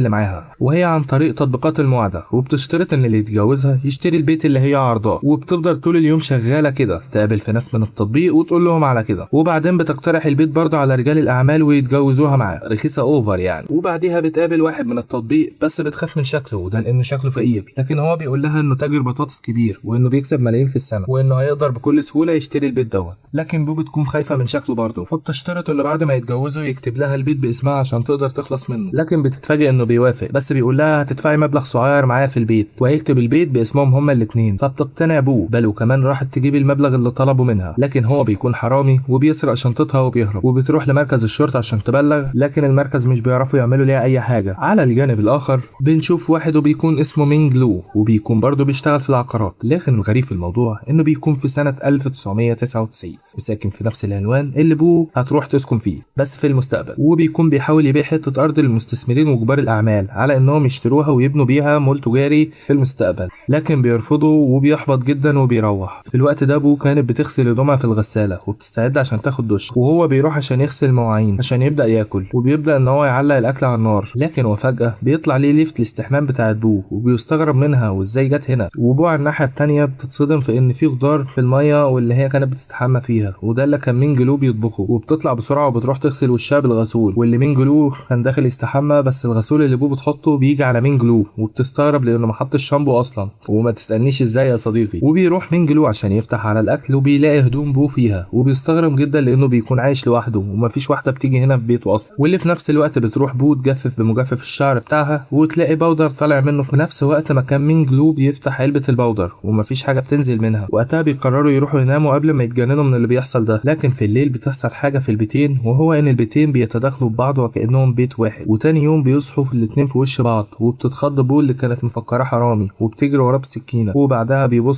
اللي معاها، وهي عن طريق تطبيقات المواعده، وبتشترط ان اللي يتجوزها يشتري البيت اللي هي عارضاه. وبتفضل طول اليوم شغالة كده، تقابل في ناس من التطبيق وتقول لهم على كده، وبعدين بتقترح البيت برضه على رجال الاعمال ويتجوزوها معاه، رخيصة over يعني. وبعديها بتقابل واحد من التطبيق، بس بتخاف من شكله، وده لان شكله فقير، لكن هو بيقول لها انه تاجر بطاطس كبير وانه بيكسب ملايين في السنة وانه هيقدر بكل سهولة يشتري البيت دوت. لكن بو بتكون خايفة من شكله برضه، فبتشترط انه بعد ما يتجوزوا يكتب لها البيت باسمها عشان تقدر تخلص منه. لكن بتتفاجئ انه بيوافق، بس بيقول لها هتدفعي مبلغ صغير معايا في البيت وهيكتب البيت باسمهم هما الاثنين. فبتقتنع بو، بل وكمان راحت تجيب المبلغ اللي طلبه منها، لكن هو بيكون حرامي وبيسرق شنطتها وبيهرب، وبتروح لمركز الشرطة عشان تبلغ، لكن المركز مش بيعرفوا يعملوا ليها اي حاجة. على الجانب الاخر بنشوف واحد وبيكون اسمه مينج لو، وبيكون برضه بيشتغل في العقارات، لكن الغريب في الموضوع انه بيكون في سنة 1999 وساكن في نفس العنوان اللي بو هتروح تسكن فيه بس في المستقبل، وبيكون بيحاول يبيع حتة ارض للمستثمرين وكبار الاعمال على انهم يشتروها ويبنوا بيها مول تجاري في المستقبل، لكن بيرفضوا وبيحبط جدا وبيروح. في الوقت ده بو كانت بتغسل هدومها في الغسالة وبتستعد عشان تاخد دش، وهو بيروح عشان يغسل مواعين عشان يبدأ ياكل، وبيبدأ ان هو يعلق الاكل على النار، لكن وفجأة بيطلع ليه ليفت الاستحمام بتاعت بو وبيستغرب منها وازاي جت هنا. وبو على الناحية التانية بتتصدم في ان في خضار في المية واللي هي كانت بتستحمى فيها، وده اللي كان مينج لو بيطبخه، وبتطلع بسرعة وبتروح تغسل وشها بالغسول، واللي مينج لو كان داخل يستحمى بس الغسول اللي بو بتحطه بيجي على مينج لو، وبتستغرب لانه ما حطش شامبو اصلا، وما تسالنيش ازاي يا صديقي. وبيروح مينج لو عشان يفتح على الاكل وبيلاقي هدوم بو فيها، وبيستغرب جدا لانه بيكون عايش لوحده ومفيش واحدة بتيجي هنا في بيته اصلا. واللي في نفس الوقت بتروح بو تجفف بمجفف الشعر بتاعها وتلاقي powder طالع منه في نفس وقت ما كان مينج لو بيفتح علبة ال powder ومفيش حاجة بتنزل منها. وقتها بيقرروا يروحوا يناموا قبل ما يتجننوا من اللي بيحصل ده، لكن في الليل بتحصل حاجة في البيتين، وهو ان البيتين بيتداخلوا ببعض وكانهم بيت واحد. وتاني يوم بيصحوا في الاتنين في وش بعض، وبتتخض بو اللي كانت مفكرة حرامي وبتجري وراه بسكينة، وبعدها بيبص